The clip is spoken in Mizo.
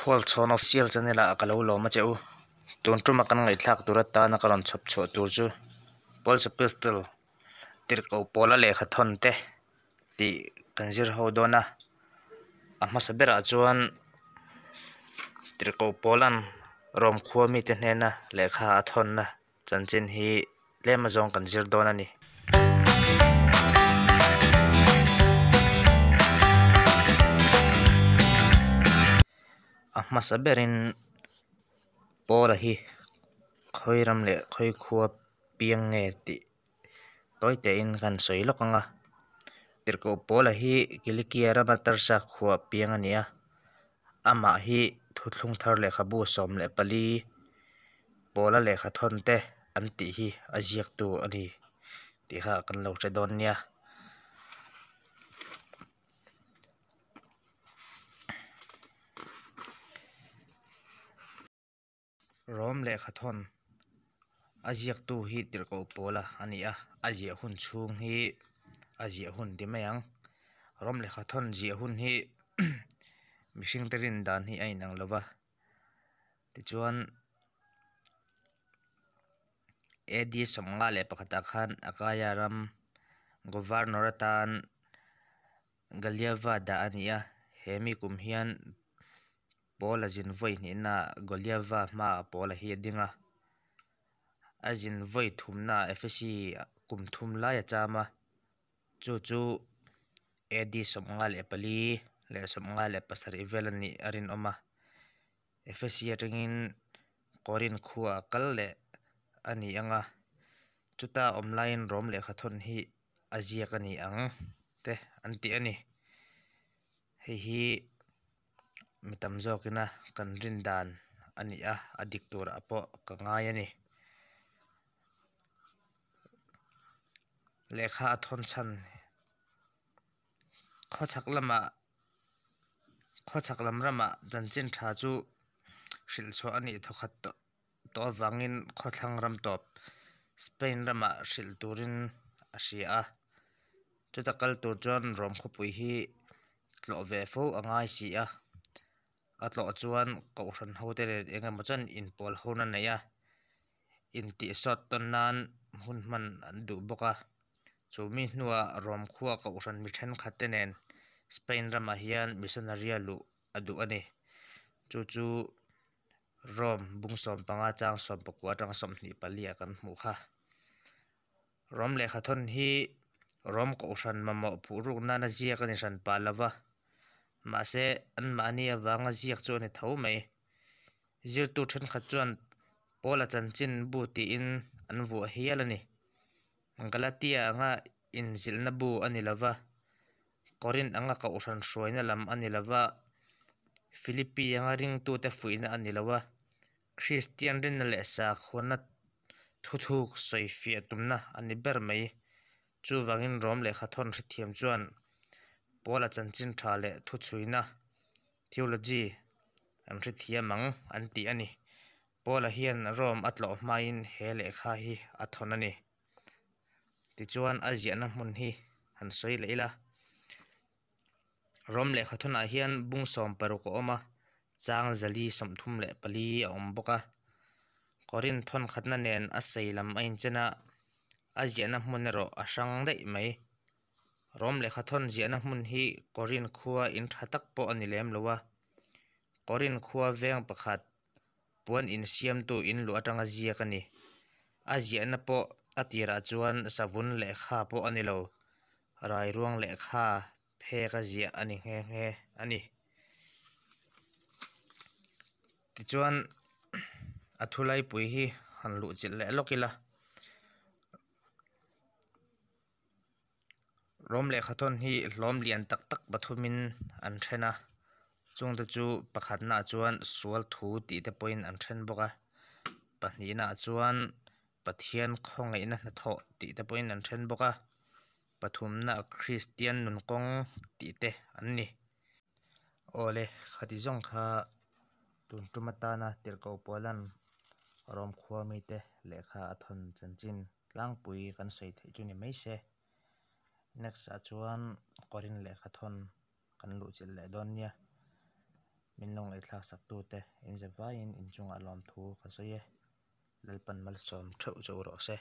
Khualchhawn Official Channel ah ka lo lawm a che u. Tun tuma kan ngaihthlak tur atana ka rawn chhawp chhuah tur chu Paul's Epistle tirhkoh pawla lehkha thawn te tih kan zir ho dawn a. A hmasa berah chuan tirhkoh pawla'n Rom khua mite hnena lehkha a thawnna chanchin hi tlem azawng kan zir dawn a ni. A hmasa berin Paula hi khawi ram leh khawi khua piang nge tih tawi tein kan sawi lawk ang a. Tirhkoh Paula hi Kilikia rama Tarsa khua piang a ni a, amah hi thuthlung thar lehkhabu 14 Paula lehkha thawn te an tih hi a ziaktu a ni tih kha kan lo hre dawn nia. Rom lehkha thawn a ziaktu hi tirhkoh Paula a ni a, a ziah hun chhung hi a ziah hun ti mai ang. Rom lehkha thawn ziah hun hi mihring te rin dan hi a inang lo va. Tichuan AD 51 ah khan Akaya ram Governor atan Galiava dah a ni a, he mi kum hian Paula zin vawi hnihnaah Goliava hmaah Paula hi a ding a, a zin vawi thumnaah Efesi kum thum lai a cham a. Chu chu AD 54 leh 57 vel a nih a rinawm a. Efesi atangin Korinth khuaah kal leh a ni ang a, chuta awm laiin Rom lehkha thawn hi a ziak a ni ang te an ti a ni. Hei hi mi tam zawkina kan rin dan a ni a, a dik turah pawh ka ngai a ni. Lehkha a thawn chhan khawchhak lamah khawchhak lam ramah chanchin tha chu hrilh chhuah a nih thawkhat tawh tawh avangin khawthlang ram tawp Spain ramah hrilh turin a hria a, chuta kal tur chuan Rom khawpui hi tlawh ve fo a ngai si a. A tlawh chuan kohhran hote nen eng emaw chuan inpawl hun a nei a, intihsawt tawn nan hun hman an duh bawk a. Chu mi hnuah Rom khua kohhran mi thenkhat te nen Spain ramah hian missionary a luh a duh a ni. Chu chu Rome bung 15 chang 19 atanga 24 ah kan hmuh kha. Rom lehkha thawn hi Rom kohhran mamawh phuh ruk nana ziak a ni hran pah lo va, mahse anmahni avanga ziak chu a ni tho mai. Zirtu thenkhat chuan Paula chanchin bu tiin an vuah hial a ni. Galatia anga inzilhna bu a ni lo va, Korinth anga kohhran hruaina lam a ni lo va, Philippi anga ringtute fuihna a ni lo a, Kristian rinna leh sakhuana thuthuk sawifiah tumna a ni ber mai. Chuvangin Rom lehkha thawn hrethiam chuan Paula chanchin tha leh thuchhuina, theology, an hrethiam ang an ti a ni. Paula hian Rome a tlawh hmain he lehkha hi a thawn a ni. Tichuan a ziahna hmun hi han sawi leh ila. Rom lehkha thawnah hian bung 16 a awm a, chang 434 a awm bawk a. Korinth thawn khatna nen a sei lam a inchen a, a ziahna hmun erawh a hrang daih mai. Rom lehkha thawn ziahna hmun hi Korinth khua in tha tak pawh a ni lem lo a. Korinth khua veng pakhat puan insiamtu in luh atanga ziak a ni. A ziahna pawh a tirah chuan savun lehkha pawh a ni lo, rairuang lehkha phek a ziah a ni nghe nghe a ni. Tichuan a thulaipui hi han luhchilh leh lawk ila. Rom lehkha thawn hi hlawm lian tak tak pathumin an then a, chungte chu pakhatnaah chuan sual thu tih te pawhin an then bawk a, pahnihnaah chuan Pathian khawngaihna hnathawh tih te pawhin an then bawk a, pathumnaah Kristian nun kawng tih te an ni. Awle, khati zawng kha tun tum atana tirhkoh Paula'n Rom khua mite lehkha a thawn chanchin tlangpui kan sawi theih chu ni mai se. Next ah chuan Korinth lehkha thawn kan luhchilh leh dawn nia. Min lo ngaihthlak sak tute in za vaiin inchungah lawmthu ka sawi e. Lalpan malsawm theuh che u rawh se.